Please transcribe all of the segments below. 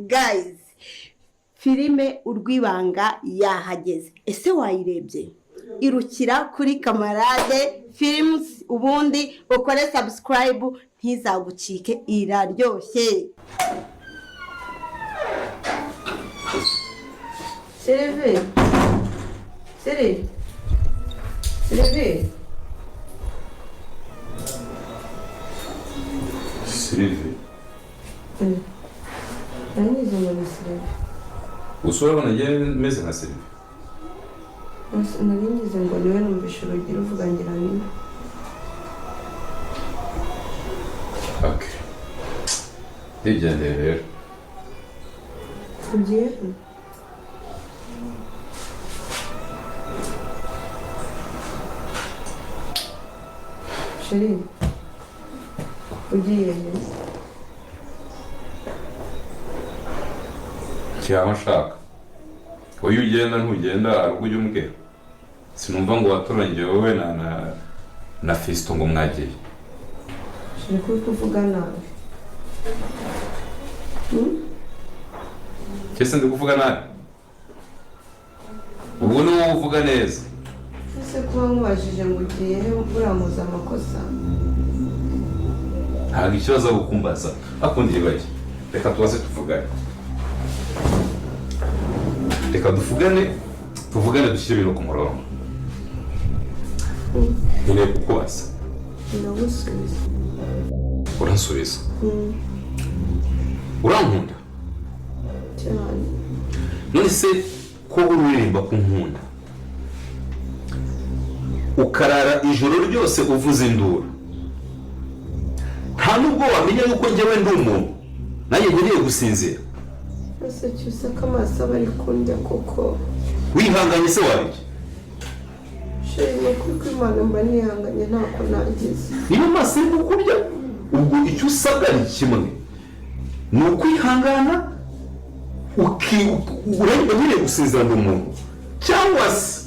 Guys, filime Urwibanga yahageze. Ese wayirebye? Irukira kuri Kamarade Films, ubundi ukore subscribe, ntizagucike, iraryoshye. Sylvie, Sylvie, Sylvie. Sylvie. Nari ngize ngo ni Sylvie. Gusa urabona njye meze nka Sylvie? Nari ngize ngo niwe, numvishe urugi ruvuga ngira niwe. Okay, ndigendeye rero. Ugiye he? Chérie, ugiye he? Cyangwa nshaka wowe, iyo ugenda ntugenda, hari ubwo ujya umbwira? Sinumva ngo watoranyije wowe na Fiston ngo mwagiye. Chérie, ko uri kuvuga nabi? Cyese ndi kuvuga nabi? Ubwo ni wowe uvuga neza. Ese kuba nkubajije ngo ugiye he, uramuza amakosa? Ntabwo ikibazo ari ukumbaza, akundira ibaki. Reka tubaze tuvugane, reka tuvugane, tuvugane, dushyire ibintu ku murongo. Nkeneye kukubaza. Ndagusubiza. Uransubiza? Urankunda? Cyane. None se ko uririmba ku nkunda, ukarara ijoro ryose uvuza induru, nta nubwo wamenya yuko njyewe ndi umuntu, nanjye nkeneye gusinzira? Ese cyusa ko amaso aba ari kundya koko? Wihanganye se wabiki? Chérie, ni ukuri kw'Imana mba nihanganye, ntako nagize. Niba amaso ari kukurya, ubwo icyo usabwa ni kimwe, ni ukwihangana, urareba nkeneye gusinzira, ndi umuntu. Cyangwa se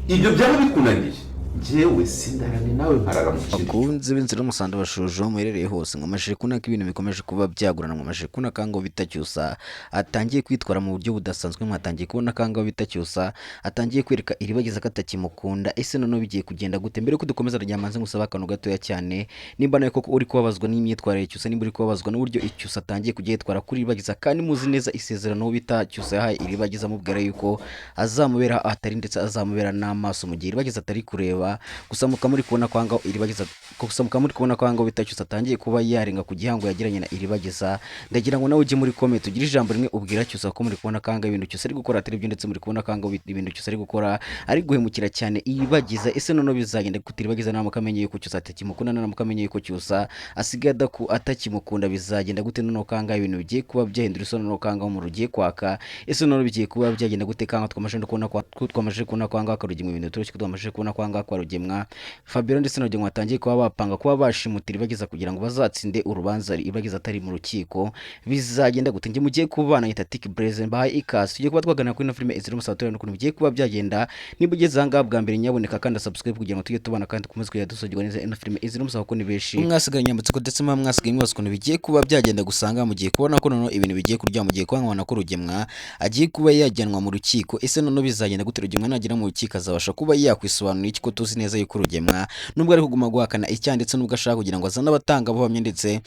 ibyo byaba bikunaniye, njyewe sindarane nawe nkarara mu kindi. Bakunze b'inzira y'umusanda bashuje aho muherereye hose, ngo amashije kubona ko ibintu bikomeje kuba byagurana, ngo amashije kubona ko ngo bita Cyusa atangiye kwitwara mu buryo budasanzwe. Mwatangiye kubona ko ngo bita Cyusa atangiye kwereka Iribagiza ko atakimukunda. Ese noneho bigiye kugenda gute? Mbere yuko dukomeza ryamanze ngusaba akantu gatoya cyane. Nimba nawe koko uri kubabazwa n'imyitwarire ya Cyusa, nimba uri kubabazwa n'uburyo Icyusa atangiye kujya yitwara kuri Iribagiza, kandi muzi neza isezerano bita Cyusa yahaye Iribagiza amubwira yuko azamubera aho atari, ndetse azamubera n'amaso mu gihe Iribagiza atari kureba. Gusa mukaba muri kubona ko ahangaho Iribagiza, gusa mukaba muri kubona ko ahangaho bita Cyusa atangiye kuba yarenga ku gihango yagiranye na Iribagiza. Ndagira ngo nawe ujye muri comment ugire ijambo rimwe ubwira Cyusa, ko muri kubona ko ahangaha ibintu Cyusa ari gukora atari byo, ndetse muri kubona ko ahangaha ibintu Cyusa ari gukora ari guhemukira cyane Iribagiza. Ese noneho bizagenda gute Iribagiza naramuka amenye yuko Cyusa atakimukunda, naramuka amenye yuko Cyusa asigaye atakimukunda, bizagenda gute noneho ko ahangaha ibintu bigiye kuba byahindura isura, noneho ko ahangaha umuriro ugiye kwaka? Ese noneho bigiye kuba byagenda gute kanga twamaze no kubona ko twamaze kubona ko ahangaha Karugemwa ibintu bitoroshye, ko twamaze kubona ko ahangaha kwa Rugemwa Fabiola ndetse na Rugemwa batangiye kuba bapanga kuba bashimutira Iribagiza kugira ngo bazatsinde urubanza Iribagiza atari mu rukiko? Bizagenda gute? Njye mugiye kubana nyita Tik Blaze, mbahaye ikaze. Tugiye kuba twaganira kuri ino filime Inzira y'Umusaraba n'ukuntu bigiye kuba byagenda. Niba ugeze ahangaha bwa mbere, nyaboneka kandi subscribe kugira ngo tujye tubana kandi dukomeze kujya dusogirwa neza ino filime Inzira y'Umusaraba, kuko ni benshi mwasigaye nyambutse ndetse muba mwasigaye mwibaza ukuntu bigiye kuba byagenda. Gusanga mugiye kubona ko noneho ibintu bigiye kurya, mugiye kuba mwabona ko Rugemwa agiye kuba yajyanwa mu rukiko. Ese noneho bizagenda gute? Rugemwa nagera mu rukiko azabasha kuba yakwisobanura iki, ko tuzi neza yuko Rugemwa nubwo ari kuguma guhakana icyaha, ndetse nubwo ashaka kugira ngo azane abatangabuhamya, ndetse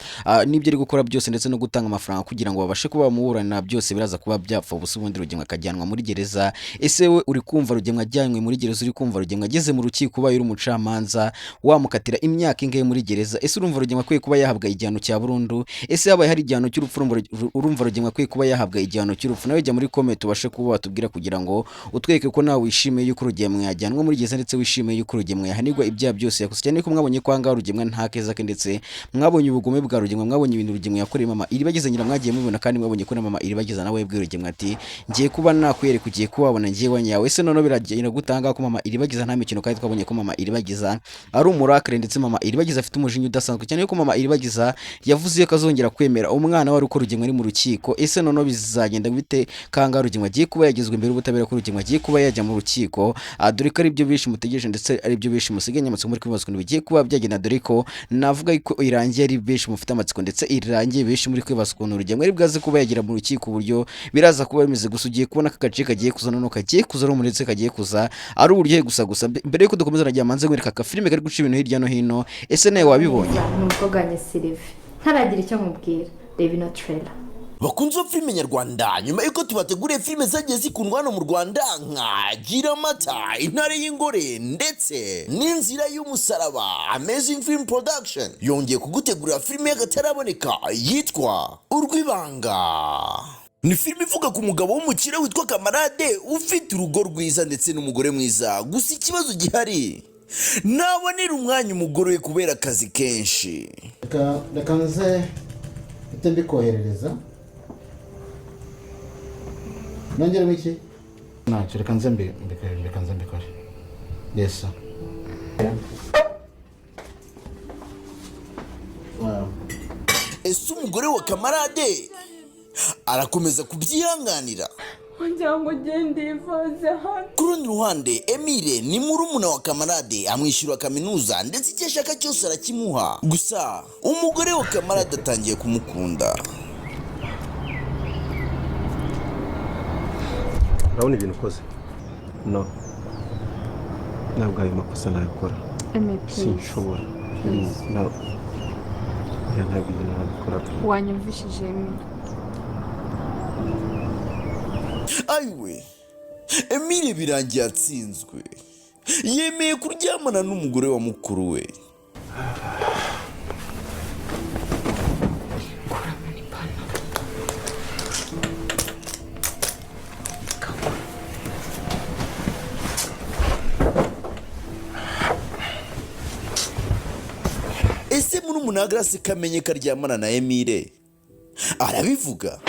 n'ibyo ari gukora byose, ndetse no gutanga amafaranga kugira ngo babashe kuba bamuburanira, byose biraza kuba byapfa ubusa, ubundi Rugemwa akajyanwa muri gereza? Ese we uri kumva Rugemwa ajyanywe muri gereza, uri kumva Rugemwa ageze mu rukiko, ubaye uri umucamanza wamukatira imyaka ingahe muri gereza? Ese urumva Rugemwa akwiye kuba yahabwa igihano cya burundu? Ese habaye hari igihano cy'urupfu, urumva Rugemwa akwiye kuba yahabwa igihano cy'urupfu? Nawe jya muri comment ubashe kuba watubwira kugira ngo utwereke ko nawe wishimiye yuko Rugemwa yajyanwa muri gereza, ndetse wishimiye yuko Rugemwa yahanirwa ibyaha byose yakoze, cyane ko mwabonye ko ahangaha Rugemwa nta keza ke, ndetse mwabonye ubugome bwa Rugemwa, mwabonye ibintu Rugemwa yakoreye mama Iribagiza, nyira mwagiye mubibona, kandi mwabonye ko na mama Iribagiza nawe yabwiye Rugemwa ati: "Ngiye kuba nakwereka, ugiye kuba wabona ngiye nyawe." Ese noneho biragenda gutanga ko mama Iribagiza nta mikino, kandi twabonye ko mama Iribagiza ari umurakare, ndetse mama Iribagiza afite umujinya udasanzwe, cyane ko mama Iribagiza yavuze ko azongera kwemera umwana we ari uko Rugemwa ari mu rukiko? Ese noneho bizagenda bite kanga Rugemwa agiye kuba yagezwa imbere y'ubutabera, ko Rugemwa agiye kuba yajya mu rukiko? Dore ko ari byo benshi mutegereje ndetse ari byo benshi musigaye amatsiko muri kwibaza ukuntu bigiye kuba byagenda, dore ko navuga ko irangiye ari benshi mufite amatsiko, ndetse irangiye benshi muri kwibaza ukuntu Rugema ari bwaze kuba yagera mu rukiko, uburyo biraza kuba bimeze. Gusa ugiye kubona ko agace kagiye kuza noneho kagiye kuza ari umuretse, kagiye kuza ari uburyohe gusa. Gusa mbere yuko dukomeza, nagira manze nkwereka aka filime kari guca ibintu hirya no hino. Ese nawe wabibonye? Ni umukobwa wanjye Sylvie. Ntaragira icyo nkubwira, reba ino trailer. Bakunze ba filime nyarwanda, nyuma y'uko tubateguriye filime zagiye zikundwa hano mu Rwanda nka Gira Amata, Intare y'Ingore ndetse n'Inzira y'Umusaraba, Amazing Film Production yongeye kugutegurira filime y'akataraboneka yitwa Urw'Ibanga. Ni filime ivuga ku mugabo w'umukire witwa Kamarade, ufite urugo rwiza ndetse n'umugore mwiza. Gusa ikibazo gihari, ntabonera umwanya umugore we kubera akazi kenshi. Reka nze mpite mbikoherereza. Nongeremo iki? Ntacyo, reka nze reka nze mbikore. Yes sir. Wow. Ese umugore wa Kamarade arakomeza kubyihanganira? Wagira ngo ugende ivanze hano. Ku rundi ruhande, Emile ni murumuna wa Kamarade, amwishyura kaminuza ndetse icyo ashaka cyose arakimuha. Gusa umugore wa Kamarade atangiye kumukunda. Urabona ibintu ukoze? No, ntabwo ayo makosa nayakora. Eme, please. Sinshobora. Please, no. Oya, ntabwo ibintu nabikora. Wanyumvishije, Eme? Ayiwe, Emile birangiye atsinzwe, yemeye kuryamana n'umugore wa mukuru we. Kuramo n'ipantaro. Ese murumuna wa Grace kamenye ko aryamana na Emile, arabivuga?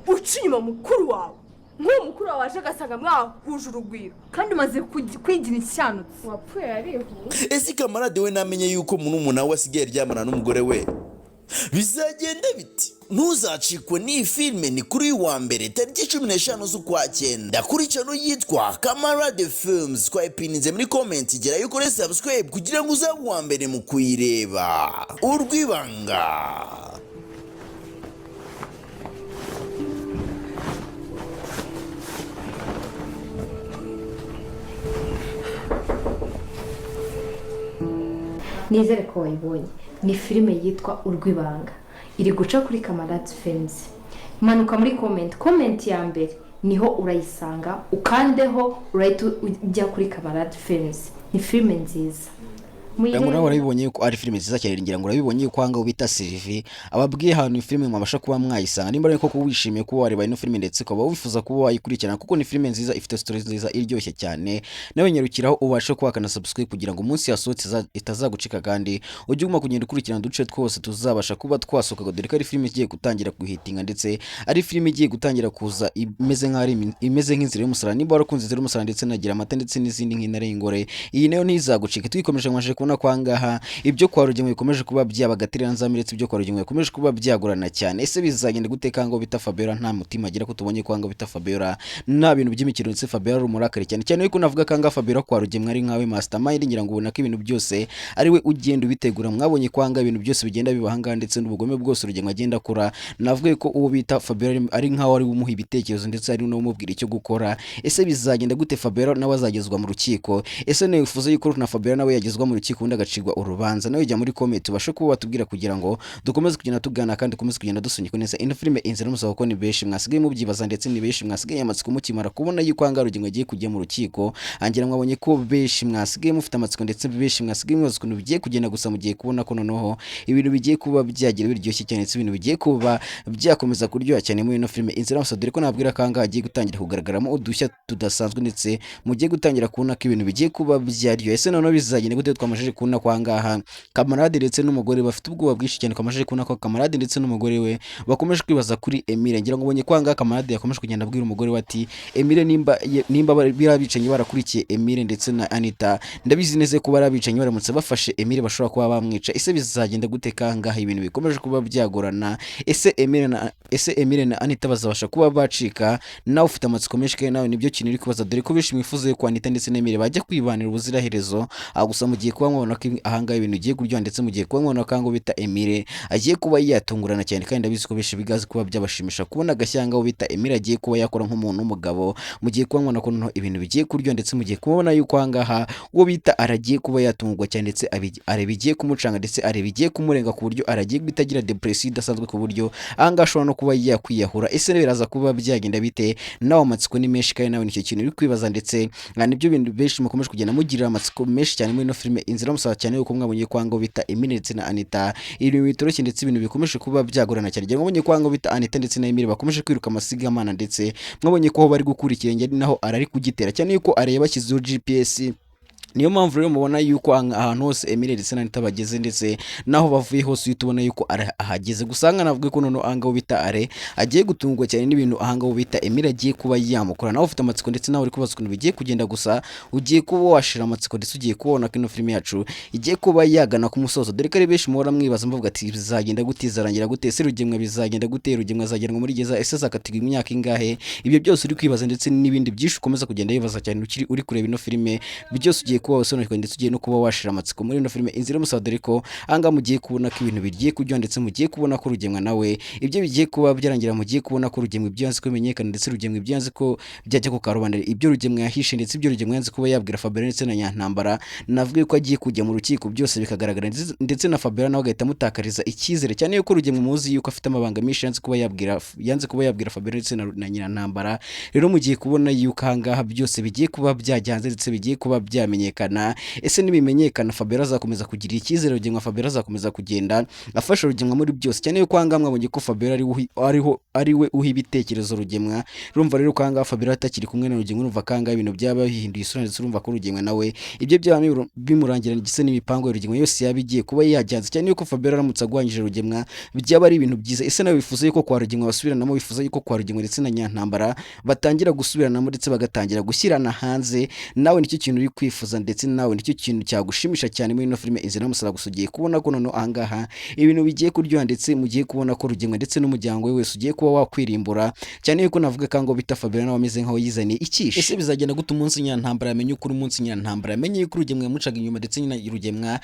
Uca inyuma mukuru wawe, nk'uwo mukuru wawe waje agasanga mwahuje urugwiro kandi umaze kwigira inshyanutsi. Wapfuye yarihuse. Ese Kamarade we namenye yuko murumuna we asigaye aryamana n'umugore we, bizagenda biti? Ntuzacikwe n'iyi filime. Ni kuri uyu wa mbere tariki 15 z'ukwa cyenda kuri channel yitwa Kamarade Films. Twayipininze muri comment. Gerayo ukore subscribe kugira ngo uzabe uwa mbere mu kuyireba. Urw'Ibanga. Nizere ko wayibonye. Ni filime yitwa Urw'Ibanga, iri guca kuri Kamarade Films. Manuka muri comment, comment ya mbere niho urayisanga, ukandeho urahita ujya kuri Kamarade Films. Ni filime nziza. Ngira ngo nawe urabibonye yuko ari filime nziza cyane. Ngira ngo urabibonye yuko ahangaha bita Sylvie ababwiye ahantu iyi filime mwabasha kuba mwayisanga. Nimba ariko koko wishimiye kuba wareba ino filime ndetse ukaba wifuza kuba wayikurikirana, kuko ni filime nziza ifite story nziza iryoshye cyane, nawe nyarukiraho ubashe kuba wakana subscribe kugira ngo umunsi yasohotse itazagucika, kandi ujye uguma kugenda ukurikirana uduce twose tuzabasha kuba twasohoka, dore ko ari filime igiye gutangira guhitinga, ndetse ari filime igiye gutangira kuza imeze nk'aho ari imeze nk'Inzira y'Umusaraba. Niba warakunze Inzira y'Umusaraba ndetse na Gira Amata ndetse n'izindi nk'Intare y'Ingore, iyi nayo ntizagucike. Twikomeje, mwaje kubona ko ahangaha ibyo kwa Rugema bikomeje kuba byaba agatereranzamba, ndetse ibyo kwa Rugema bikomeje kuba byagorana cyane. Ese bizagenda gute kango bita Fabiola nta mutima agira, ko tubonye ko ahangaha bita Fabiola nta bintu by'imikino, ndetse Fabiola ari umurakare cyane cyane, yuko navuga ko ahangaha Fabiola kwa Rugema ari nkawe mastermind. Ngira ngo ubona ko ibintu byose ari we ugenda ubitegura. Mwabonye ko ahangaha ibintu byose bigenda biba ahangaha, ndetse n'ubugome bwose Rugema agenda akora, navuga ko uwo bita Fabiola ari nkaho ari we umuha ibitekerezo, ndetse ari n'umubwira icyo gukora. Ese bizagenda gute? Fabiola nawe azagezwa mu rukiko? Ese nifuza yuko na Fabiola nawe yagezwa mu rukiko ubundi agacirwa urubanza? Nawe jya muri comment ubashe kuba watubwira kugira ngo dukomeze kugenda tugana kandi dukomeze kugenda dusunika neza ino filime Inzira y'Umusaraba, kuko ni benshi mwasigaye mubyibaza, ndetse ni benshi mwasigaye amatsiko mukimara kubona yuko ahangaha Rugema agiye kujya mu rukiko. Angira mwabonye ko benshi mwasigaye mufite amatsiko, ndetse benshi mwasigaye mwibaza ukuntu bigiye kugenda. Gusa mugiye kubona ko noneho ibintu bigiye kuba byagira biryoshye cyane, ndetse ibintu bigiye kuba byakomeza kuryoha cyane muri ino filime Inzira y'Umusaraba, dore ko nabwira ko ahangaha hagiye gutangira kugaragaramo udushya tudasanzwe, ndetse mugiye gutangira kubona ko ibintu bigiye kuba byaryoshye. Ese noneho bizagenda gute? Twamaze Twamajije kubona ko ahangaha Kamarade ndetse n'umugore bafite ubwoba bwinshi cyane. Twamajije kubona ko Kamarade ndetse n'umugore we bakomeje kwibaza kuri Emile. Ngira ngo ubonye ko ahangaha Kamarade yakomeje kugenda abwira umugore we ati Emile nimba biriya bicanyi barakurikiye Emile ndetse na Anita, ndabizi neza ko bari abicanyi, baramutse bafashe Emile bashobora kuba bamwica. Ese bizagenda gute kangaha ibintu bikomeje kuba byagorana? Ese Emile na Anita bazabasha kuba bacika? Nawe ufite amatsiko menshi kandi nawe nibyo kintu uri kubaza, dore ko benshi mwifuza ko Anita ndetse na Emile bajya kwibanira ubuziraherezo. Gusa mugiye kuba mwabona ko ahangaha ibintu bigiye kuryoha, ndetse mugiye kuba mwabona ko ahangaha bita Emile agiye kuba yatungurana cyane, kandi ndabizi ko benshi bigazi kuba byabashimisha kubona agashyanga aho bita Emile agiye kuba yakora nk'umuntu w'umugabo. Mugiye kuba mwabona ko noneho ibintu bigiye kuryoha, ndetse mugiye kubona yuko ahangaha uwo bita aragiye kuba yatungurwa cyane, ndetse areba igiye kumucanga, ndetse areba igiye kumurenga, ku buryo aragiye guhita agira depression idasanzwe, ku buryo ahangaha ashobora no kuba yakwiyahura. Ese biraza kuba byagenda bite? Nawe amatsiko ni menshi kandi nawe nicyo kintu uri kwibaza, ndetse nibyo bintu benshi mukomeje kugenda mugirira amatsiko menshi cyane muri ino filime Inzira Musaba, cyane yuko mwabonye ko ahangaha bita Emile ndetse na Anita ibintu bitoroshye, ndetse ibintu bikomeje kuba byagorana cyane. Ngira ngo mwabonye ko ahangaha bita Anita ndetse na Emile bakomeje kwiruka amasigamana, ndetse mwabonye ko aho bari gukura ikirenge ari naho arari kugitera, cyane yuko areba bashyizeho GPS. Niyo mpamvu rero mubona yuko ahantu hose Emile ndetse na Anita bageze, ndetse naho bavuye hose, uhita ubona yuko ahageze. Gusa navuga ko noneho ahangaha bita Are agiye gutungwa cyane n'ibintu ahangaha bita Emile agiye kuba yamukora. Nawe ufite amatsiko, ndetse nawe uri kubaza ukuntu bigiye kugenda. Gusa ugiye kuba washira amatsiko, ndetse ugiye kubona ko ino filime yacu igiye kuba yagana ku musozo, dore ko ari benshi muhora mwibaza muvuga ati bizagenda gute, izarangira gute, ese Rugemwa bizagenda gute, Rugemwa azajyanwa muri gereza, ese azakatirwa imyaka ingahe? Ibyo byose uri kwibaza, ndetse n'ibindi byinshi ukomeza kugenda wibaza cyane ukiri uri kureba ino filime, byose ugiye kuba wasobanukirwa, ndetse ugiye no kuba washira amatsiko muri ino filime Inzira y'Umusaraba, dore ko ahangaha mugiye kubona ko ibintu bigiye kuryoha, ndetse mugiye kubona ko Rugemwa nawe ibyo bigiye kuba byarangira. Mugiye kubona ko Rugemwa ibyo yanze ko bimenyekana, ndetse Rugemwa ibyo yanze ko byajya ku karubanda, ibyo Rugemwa yahishe, ndetse ibyo Rugemwa yanze kuba yabwira Fabiola ndetse na Nyantambara, navuga ko agiye kujya mu rukiko byose bikagaragara, ndetse na Fabiola nawe agahita amutakariza icyizere, cyane yuko Rugemwa muzi yuko afite amabanga menshi yanze kuba yabwira Fabiola ndetse na Nyirantambara. Rero mugiye kubona yuko ahangaha byose bigiye kuba byajya hanze, ndetse bigiye kuba byamenyekana. Ese nibimenyekana, Fabiola azakomeza kugira icyizere Rugemwa? Fabiola azakomeza kugenda afasha Rugemwa muri byose, cyane yuko ahangaha mwabonye ko Fabiola ari we uha ibitekerezo Rugemwa. Urumva rero ko ahangaha Fabiola atakiri kumwe na Rugemwa, urumva ko ahangaha ibintu byaba bihinduye isura, ndetse urumva ko Rugemwa nawe ibyo byaba bimurangira, ndetse n'imipango ya Rugemwa yose yaba igiye kuba yajyanze, cyane yuko Fabiola aramutse agwanyije Rugemwa byaba ari ibintu byiza. Ese nawe wifuza yuko kwa Rugemwa basubiranamo? Wifuza yuko kwa Rugemwa ndetse na Nyantambara batangira gusubiranamo, ndetse bagatangira gushyirana hanze? Nawe nicyo kintu uri kwifuza, ndetse nawe nicyo kintu cyagushimisha cyane muri ino filime Inzira y'Umusaraba. Gusa ugiye kubona ko noneho ahangaha ibintu bigiye kuryoha, ndetse mugiye kubona ko Rugemwa ndetse n'umuryango we wese ugiye kuba wakwirimbura, cyane yuko navuga ko ngo bita Fabiola nawe ameze nkaho yizaniye ikishi. Ese bizagenda gute umunsi Nyantambara yamenye ukuri, umunsi Nyantambara yamenye yuko Rugemwa yamucaga inyuma, ndetse nyina Rugemwa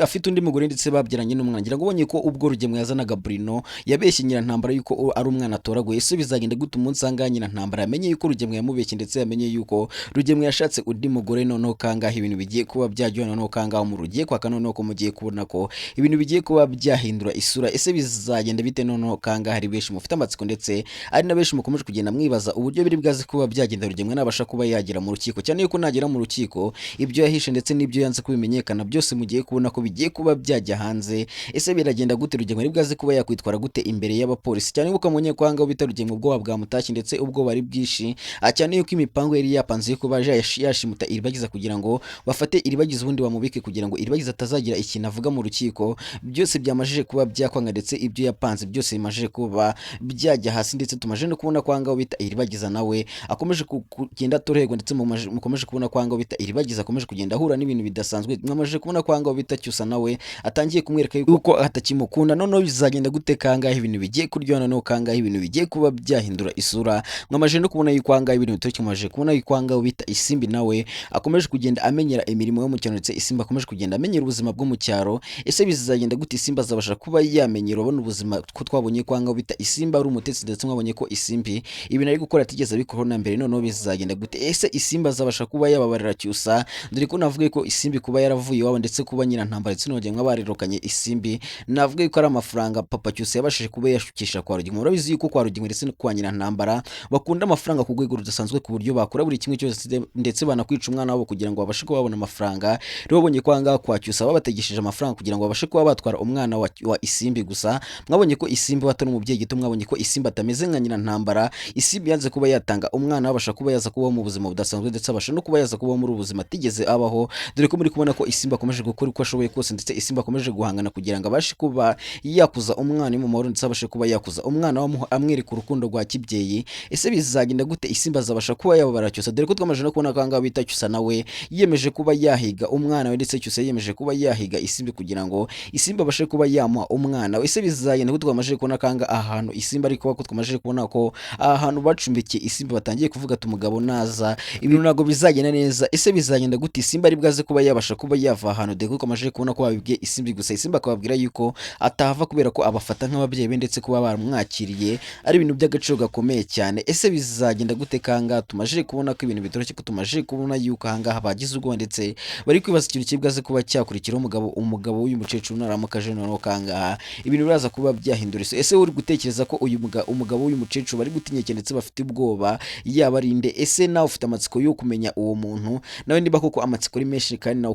afite undi mugore, ndetse babyaranye n'umwana? Ngira ngo ubonye ko ubwo Rugemwa yazanaga Bruno yabeshye Nyirantambara yuko ari umwana atoraguye. Ese bizagenda gute umunsi ahangaha Nyirantambara yamenye yuko Rugemwa yamubeshye, ndetse yamenye yuko Rugemwa yashatse undi mugore? Noneho kangaha ibintu bigiye kuba byaryoha, noneho kangaha umuriro ugiye kwaka, noneho ko mugiye kubona ko ibintu bigiye kuba byahindura isura. Ese bizagenda bite? Noneho kangaha ari benshi mufite amatsiko, ndetse ari na benshi mukomeje kugenda mwibaza uburyo biri bwaze kuba byagenda Rugemwa nabasha kuba yagera mu rukiko, cyane yuko nagera mu rukiko ibyo yahishe ndetse n'ibyo yanze kubimenyekana byose mugiye kubona ko bigiye kuba byajya hanze. Ese biragenda gute? Rugemwa ari bwaze kuba yakwitwara gute imbere y'abapolisi, cyane yuko mubonye ko ahangaha bita Rugemwa ubwoba bwamutashye, ndetse ubwoba ari bwinshi, cyane yuko imipango yari yapanze yo kuba yashimuta Iribagiza kugira ngo bafate Iribagiza ubundi bamubike, kugira ngo Iribagiza atazagira ikintu avuga mu rukiko, byose byamajije kuba byakwanga, ndetse ibyo yapanze byose bimajije kuba byajya hasi. Ndetse tumaje no kubona ko ahangaha bita Iribagiza nawe akomeje kugenda atoroherwa, ndetse mukomeje kubona ko ahangaha bita Iribagiza akomeje kugenda ahura n'ibintu bidasanzwe. Mwamaze kubona ko ahangaha bita Cyusa nawe atangiye kumwereka yuko atakimukunda. Noneho bizagenda gute kangahe ibintu bigiye kuryoha? Noneho kangahe ibintu bigiye kuba byahindura isura? Mwamaze no kubona yuko ahangaha ibintu bitoroshye. Mwamaze kubona yuko ahangaha bita Isimbi nawe akomeje kugenda amenyera imirimo yo mu cyaro, ndetse Isimbi akomeje kugenda amenyera ubuzima bwo mu cyaro. Ese bizagenda gute? Isimbi azabasha kuba yamenyera abona ubuzima, ko twabonye ko ahangaha bita Isimbi ari umutetsi, ndetse mwabonye ko Isimbi ibintu ari gukora atigeze abikoraho na mbere. Noneho bizagenda gute? Ese Isimbi azabasha kuba yababarira Cyusa? Dore ko navuga ko Isimbi kuba yaravuye iwabo, ndetse kuba Nyirantambara ndetse n'Urugemwa barirukanye Isimbi, navuga ko ari amafaranga papa Cyusa yabashije kuba yashukisha kwa Rugemwa. Murabizi yuko kwa Rugemwa ndetse no kwa Nyirantambara bakunda amafaranga ku rwego rudasanzwe, ku buryo bakora buri kimwe cyose, ndetse banakwica umwana wabo kugira ngo babashe kuba babona amafaranga. Rero babonye ko ahangaha kwa Cyusa babategesheje amafaranga kugira ngo babashe kuba batwara umwana wa Isimbi. Gusa mwabonye ko Isimbi atari umubyeyi gito, mwabonye ko Isimbi atameze nka nyina ntambara. Isimbi yanze kuba yatanga umwana, abasha kuba yaza kubaho mu buzima budasanzwe, ndetse abasha no kuba yaza kubaho muri ubu buzima atigeze abaho, dore ko muri kubona ko Isimbi akomeje gukora uko ashoboye kose, ndetse Isimbi akomeje guhangana kugira ngo abashe kuba yakuza umwana mu mahoro, ndetse abashe kuba yakuza umwana amwereka urukundo rwa kibyeyi. Ese bizagenda gute? Isimbi azabasha kuba yababara Cyusa, dore ko twamaze no kubona ko ahangaha bita Cyusa nawe yiyemeje kuba yahiga umwana we, ndetse Cyusa yiyemeje kuba yahiga Isimbi kugira ngo Isimbi abashe kuba yamuha umwana we. Ese bizagenda gute? Twamaze kubona ko ahangaha ahantu Isimbi ari kuba, ko twamaze kubona ko aha hantu bacumbikiye Isimbi batangiye kuvuga ati umugabo naza ibintu ntabwo bizagenda neza. Ese bizagenda gute? Isimbi ari bwaze kuba yabasha kuba yava ahantu, dore ko twamaze kubona ko babibwiye Isimbi. Gusa Isimbi akababwira yuko atahava kubera ko abafata nk'ababyeyi be, ndetse kuba baramwakiriye ari ibintu by'agaciro gakomeye cyane. Ese bizagenda gute? Kanga tumaze kubona ko ibintu bitoroshye, ko tumaze kubona yuko ahangaha bagize ubwoba, ndetse bari kwibaza ikintu kibwaze kuba cyakurikiraho umugabo w'uyu mukecuru naramuka aje noneho kangaha ibintu biraza kuba byahindura isura. Ese uri gutekereza ko uyu umugabo w'uyu mukecuru bari gutinya cyane ndetse bafite ubwoba yaba ari nde? Ese nawe ufite amatsiko yo kumenya uwo muntu? Nawe niba koko amatsiko ari menshi kandi nawe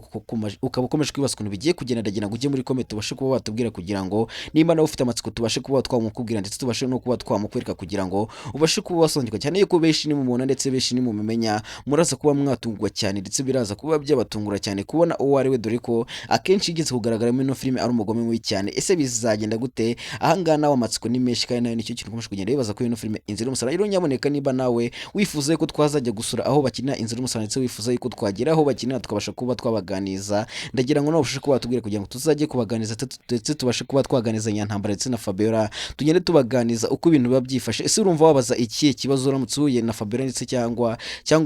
ukaba ukomeje kwibaza ukuntu bigiye kugenda, ndagira ngo ujye muri comment tubashe kuba watubwira, kugira ngo nimba nawe ufite amatsiko tubashe kuba twamukubwira, ndetse tubashe no kuba twamukwereka kugira ngo ubashe kuba wasobanukirwa cyane yuko benshi nimumubona ndetse benshi nimumumenya muraza kuba mwatungwa cyane, ndetse biraza kuba byabatungura cyane kubona uwo ari we, dore ko akenshi yigeze kugaragara muri ino filime ari umugome mubi cyane. Ese bizagenda gute? Ahangaha nawe amatsiko ni menshi, kandi nawe nicyo kintu ukomeje kugenda wibaza kuri ino filime Inzira y'Umusaraba. Rero nyamuneka niba nawe wifuza ko twazajya gusura aho bakinira Inzira y'Umusaraba, ndetse wifuza yuko twagera aho bakinira tukabasha kuba twabaganiza, ndagira ngo nawe ubashe kuba watubwira kugira ngo tuzajye kubaganiza, ndetse tubashe kuba twaganiza Nyantambara ndetse na Fabiola, tugende tubaganiza uko ibintu biba byifashe. Ese urumva wabaza ikihe kibazo uramutse uhuye na Fabiola ndetse cyangwa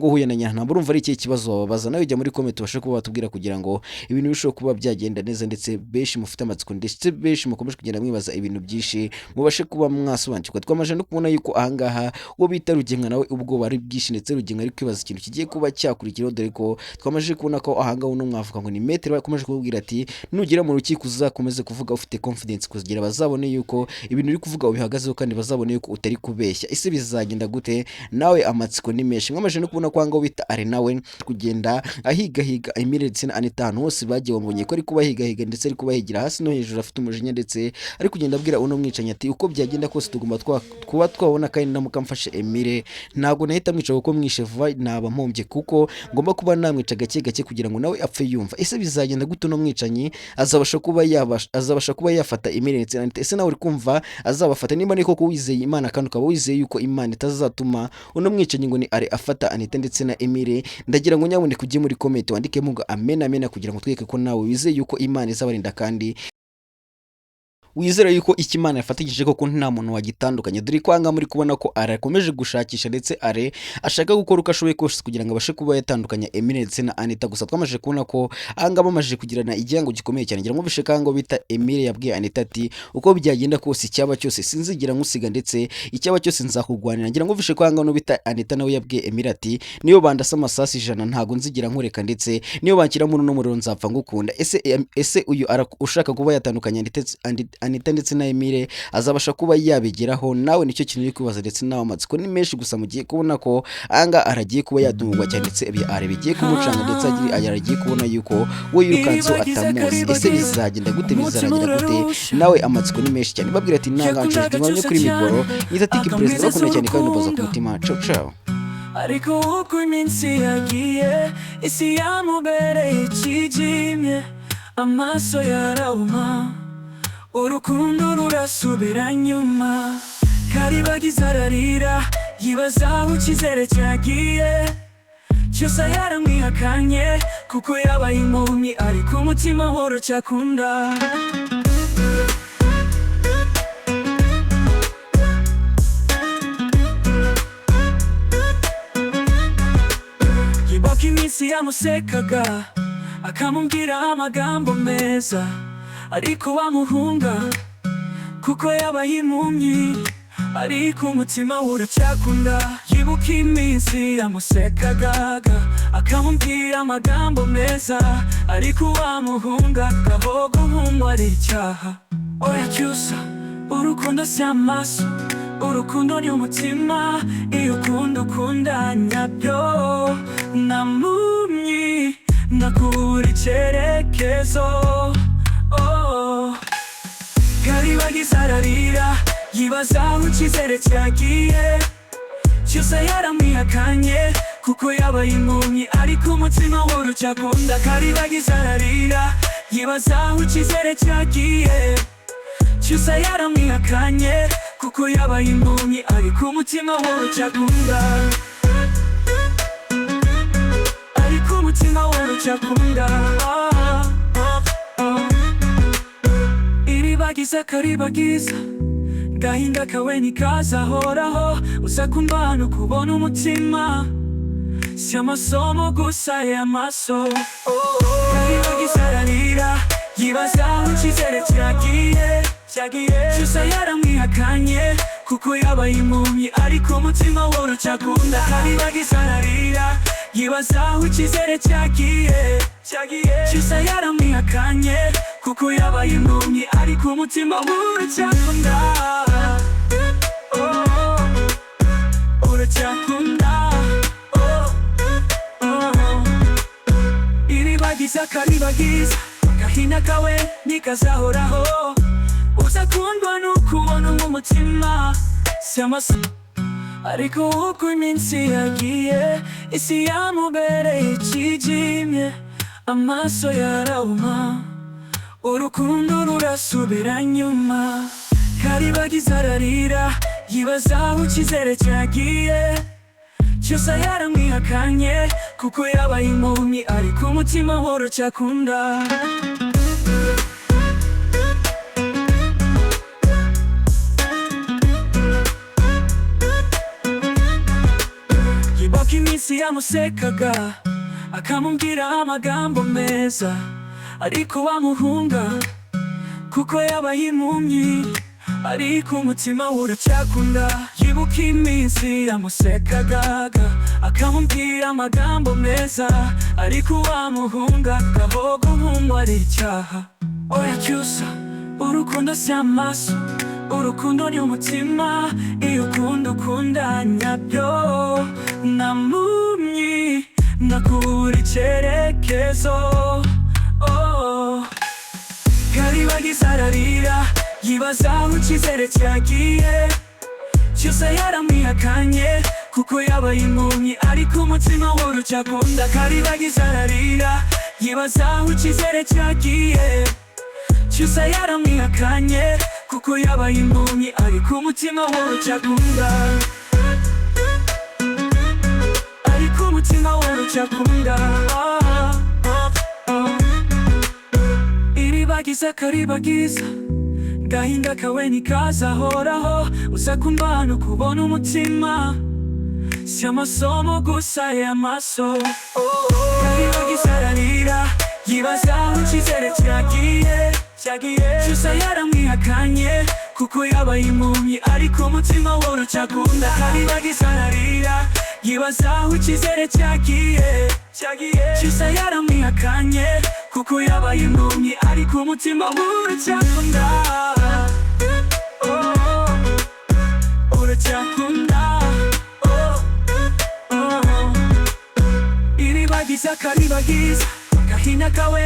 uhuye na Nyantambara? Urumva ari ikihe kibazo wababaza? Nawe ujya muri comment tubashe kuba watubwira kugira ngo ibintu birusheho kuba byagenda neza, ndetse benshi mufite amatsiko, ndetse benshi mukomeje kugenda mwibaza ibintu byinshi mubashe kuba mwasobanukirwa. Twamaze no kubona yuko ahangaha uwo bita Rugemwa nawe ubwoba ari bwinshi, ndetse Rugemwa ari kwibaza ikintu kigiye kuba cyakurikiraho, dore ko twamaze kubona ko ahangaha uno mwavuga ngo ni metero bakomeje kubabwira ati nugera mu rukiko uzakomeze kuvuga ufite confidence kugira bazabone yuko ibintu uri kuvuga ubihagazeho, kandi bazabone yuko utari kubeshya. Ese bizagenda gute? Nawe amatsiko ni menshi. Mwamaze no kubona ko ahangaha bita Ari nawe kugenda ahigahiga Emile ndetse na Anita ahantu hose bagiye, bamubonye ko ari kubahigahiga, ndetse ari kubahigira hasi no hejuru afite umujinya, ndetse ari kugenda abwira uno mwicanyi ati uko byagenda kose tugomba kuba twabona, kandi ndamuka mfashe Emile ntabwo nahita mwica kuko mwishe vuba naba mpombye, kuko ngomba kuba namwica gake gake kugira ngo nawe apfe yumva. Ese bizagenda gute? Uno mwicanyi azabasha kuba yafata Emile ndetse na Anita? Ese nawe uri kumva azabafata? Niba ni koko wizeye Imana kandi ukaba wizeye yuko Imana itazatuma uno mwicanyi ngo ni Ari afata Anita ndetse na Emile, ndagira ngo nyamuneka ujye muri comment wandikemo ngo amen amen, kugira ngo twereke ko nawe wizeye yuko Imana izabarinda, kandi wizera yuko icyo Imana yafatanyije koko nta muntu wagitandukanye, dore ko ahangaha muri kubona ko Are akomeje gushakisha, ndetse Are ashaka gukora uko ashoboye kose kugira ngo abashe kuba yatandukanya Emile ndetse na Anita. Gusa twamaze kubona ko ahangaha bamaze kugirana igihango gikomeye cyane. Ngira ngo bishe kango bita Emile yabwiye Anita ati uko byagenda kose icyaba cyose sinzigera nkusiga, ndetse icyaba cyose nzakugwanira. Ngira ngo bishe ko ahangaha no bita Anita nawe yabwiye Emile ati niyo bandasa amasasu 100 ntago nzigira nkureka, ndetse niyo banshyira muri uno muriro nzapfa ngukunda. Ese uyu ushaka kuba yatandukanya Anita ndetse na Emile azabasha kuba yabigeraho? Nawe nicyo kintu uri kwibaza, ndetse nawe amatsiko ni menshi. Gusa mugiye kubona ko ahangaha aragiye kuba yatungurwa cyane, ndetse Are bigiye kumucanga, ndetse aragiye kubona yuko we yirukanse atamuzi. Ese bizagenda gute? Bizarangira gute? Nawe amatsiko ni menshi cyane. Babwira ati ntanganshoje tumanye kuri mikoro yita Tiki Perezida, bakunda cyane kandi baza ku mutima. Ciao ciao. Ariko uko iminsi yagiye isi yamubereye ikijimye, amaso yarahuma, urukundo rurasubira nyuma. Karibagiza ararira yibaza aho icyizere cyagiye. Cyusa yaramwihakanye kuko yabaye impumyi, ariko umutima worocyakunda. Yibuka iminsi yamusekaga akamubwira amagambo meza, ariko wamuhunga kuko yabaye impumyi, ariko umutima uracyakunda. Yibuka iminsi yamusekaga akamubwira amagambo meza, ariko wamuhunga aho guhungwa ari icyaha. Oya Cyusa, urukundo si amaso, urukundo ni umutima. Iyo ukunda ukunda nyabyo, nta mpumyi. Nakubura icyerekezo. Oh. Karibagiza ararira, yibaza aho icyizere cyagiye. Cyusa yaramwihakanye kuko yabaye impumyi, ariko umutima w'urucyakunda. Karibagiza ararira, yibaza aho icyizere cyagiye. Cyusa yaramwihakanye kuko yabaye impumyi, ariko umutima w'urucyakunda, ariko umutima w'urucyakunda. Ah, ah, ah. Iribagiza, karibagiza, gahinda kawe ntikazahoraho. Uza kumbana ukubona umutima, si amasomo gusa y'amaso. Oh, oh. Karibagiza ararira, yibaza aho icyizere cyagiye. Cyusa yaramwihakanye kuko yabaye impumyi, ariko umutima w'urucyakunda. Karibagiza ararira, yibaza aho icyizere cyagiye. Cyusa yaramwihakanye kuko yabaye impumyi, ariko umutima w'urucyakunda. Oh, uracyakunda. Oh, oh. Iribagiza, karibagiza, agahinda kawe ntikazahoraho. Uzakundwa n'ukubona nk'umutima, si amaso. Ariko uko iminsi yagiye, isi yamubereye ikijimye. Amaso yarahuma, urukundo rurasubira nyuma. Karibagiza ararira, yibaza aho icyizere cyagiye. Cyusa yaramwihakanye kuko yabaye impumyi, ariko umutima w'urucyakunda. Yibuka iminsi yamusekaga, akamubwira amagambo meza, ariko wamuhunga kuko yabaye impumyi, ariko umutima w'uracyakunda. Yibuka iminsi yamusekaga, akamubwira amagambo meza, ariko wamuhunga gaho guhungwa ari icyaha. Oya Cyusa, urukundo si amaso, urukundo ni umutima. Iyo ukunda ukunda nyabyo, nta mpumyi nakubura icyerekezo. Oh. Karibagiza ararira, yibaza aho icyizere cyagiye. Cyusa yaramwihakanye kuko yabaye impumyi, ariko umutima w'urucyakunda. Karibagiza ararira, yibaza aho icyizere cyagiye. Cyusa yaramwihakanye kuko yabaye impumyi, ariko umutima w'urucyakunda, ariko umutima w'urucyakunda. Ah, ah, ah. Iribagiza, karibagiza, gahinda kawe ntikazahoraho. Uza kumbana ukubona umutima, si amasomo gusa y'amaso. Oh, oh. Karibagiza ararira, yibaza aho icyizere cyagiye. Cyusa yaramwihakanye kuko yabaye impumyi, ariko umutima w'urucyakunda. Karibagiza ararira, yibaza aho icyizere cyagiye. Cyusa yaramwihakanye kuko yabaye impumyi, ariko umutima w'urucyakunda. Oh, uracyakunda. Oh, oh. Iribagiza, karibagiza, agahinda kawe.